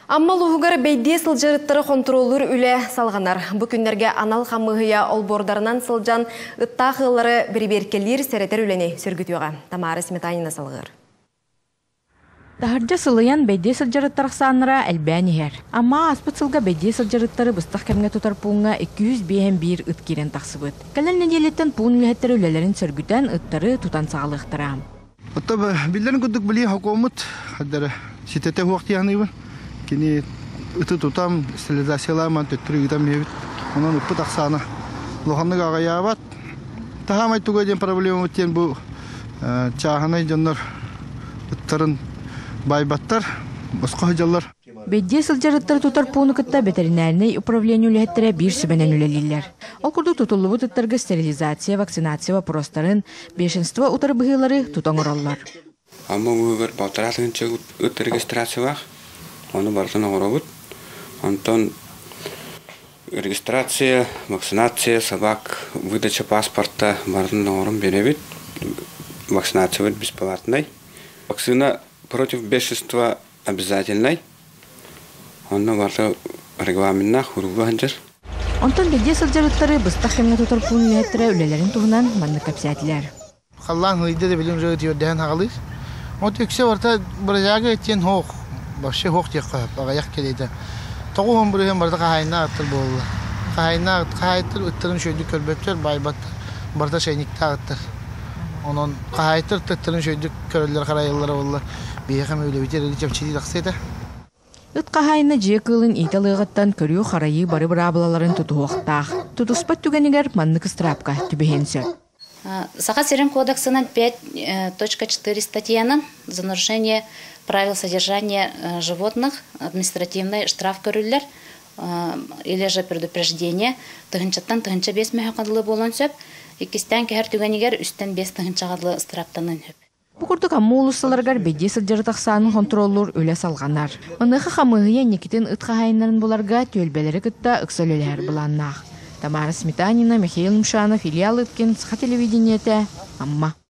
Амма улууһугар бэйдиэ сылдьар ыттары хонтуруоллуур үлэ салҕанар. Бу күннэргэ анал хамыыһыйа олбуордарынан сылдьан ыттаах ыаллары бирибиэркэлиир сэрэтэр үлэни сөргүтүөҕэ. Тамара Сметанина салҕыыр. Таһырдьа сылыйан бэйдиэ сылдьар ыттар ахсааннара элбээн иһэр. Амма ааспыт сылга бэйдиэ сылдьар ыттары быстах кэмҥэ тутар пууҥҥа 251 ыт киирэн тахсыбыт. Кэлэр нэдиэлэттэн пуун үлэһиттэрэ үлэлэрин сөргүтэн ыттары тутан саҕалыахтара. Оттон биллэрин курдук били хокуоммут хаддара ситэтэ суох дии саныыбын. Кини ыты тутам, стерилизациялааман төттөрү ыытан биэбит. Онон ыппыт ахсаана улаханнык аҕыйаабат. Таһаамай туга диэн проблемабыт диэн бу чааһынай дьоннор ыттарын байбаттар, босхо сылдьаллар. Бэйдиэ сылдьар ыттары тутар пууну кытта бэтэринээринэй управление үлэһиттэрэ биир сүбэнэн үлэлииллэр. Ол курдук тутуллубут ыттарга стерилизация, вакцинация боппуруостарын, бешенство утары быһыылары тута оҥороллор. Амма улууһугар балтараа тыһыынча ыт регистрациялаах, ону барытын оҥоробут. Онтон регистрация, вакцинация, собак, выдача паспорта барытын оҥорон биэрэбит. Вакцинациябыт бесплатнай. Вакцина против бешенства обязательнай. Онно барыта регламеннаах уруула сылдьар. Онтон бэйдиэ сылдьар ыттары быстах кэмҥэ тутар пуун үлэһиттэрэ үлэлэрин туһунан маннык кэпсээтилэр. Халлаан ыйда да билим дьоҕу тиэрдэһэн аҕалыыр. Вот үксэ барыта бырайаага итиэн хоох, вообще хоох диэххэ сөп, аҕыйах кэлиитэ. 90% барыта хаһаайыннаах ыттар буолаллар. Хаһаайыннаах хаһаайыттар ыттарын үчүгэйдик көрбөттөр, баайбаттар, барыта шейниктаах ыттар. Онон хаһаайыттар ыттарын үчүгэйдик көрөллөр, харайаллара буоллар, биһиэхэ эмэ үлэбитигэр эрэ чэпчэтии тахсыа этэ. Ыт хаһаайына дьиэ кыылын иитэ ылыаҕыттан көрүү-харайыы бары быраабылаларын тутуһуохтаах. Тутуспат түгэнигэр маннык ыстыраапка түбэһиэн сөп. Саха сирин кодексынан 5.4 статьянан за нарушение правил содержания животных административный штраф көрүллэр или же предупреждение тыһынчаттан 1005 мөһө буолуон сөп. Иккистээн кэһэр түгэнигэр үстэн 5 тыһынчаҕа дылы ыстырааптаныан сөп. Бу курдук Амма уулуссаларыгар бэйдиэ сылдьары тахсаанын хонтуруоллуур үлэ салҕанар. Маныаха хамыыһыйа инникитин ыт хаһаайыннарын буларга түөлбэлэри кытта ыкса үлэлэһэр былааннаах. Тамара Сметанина, Михаил Мшанов, Илья Лыткин, Саха телевидениетэ, Амма.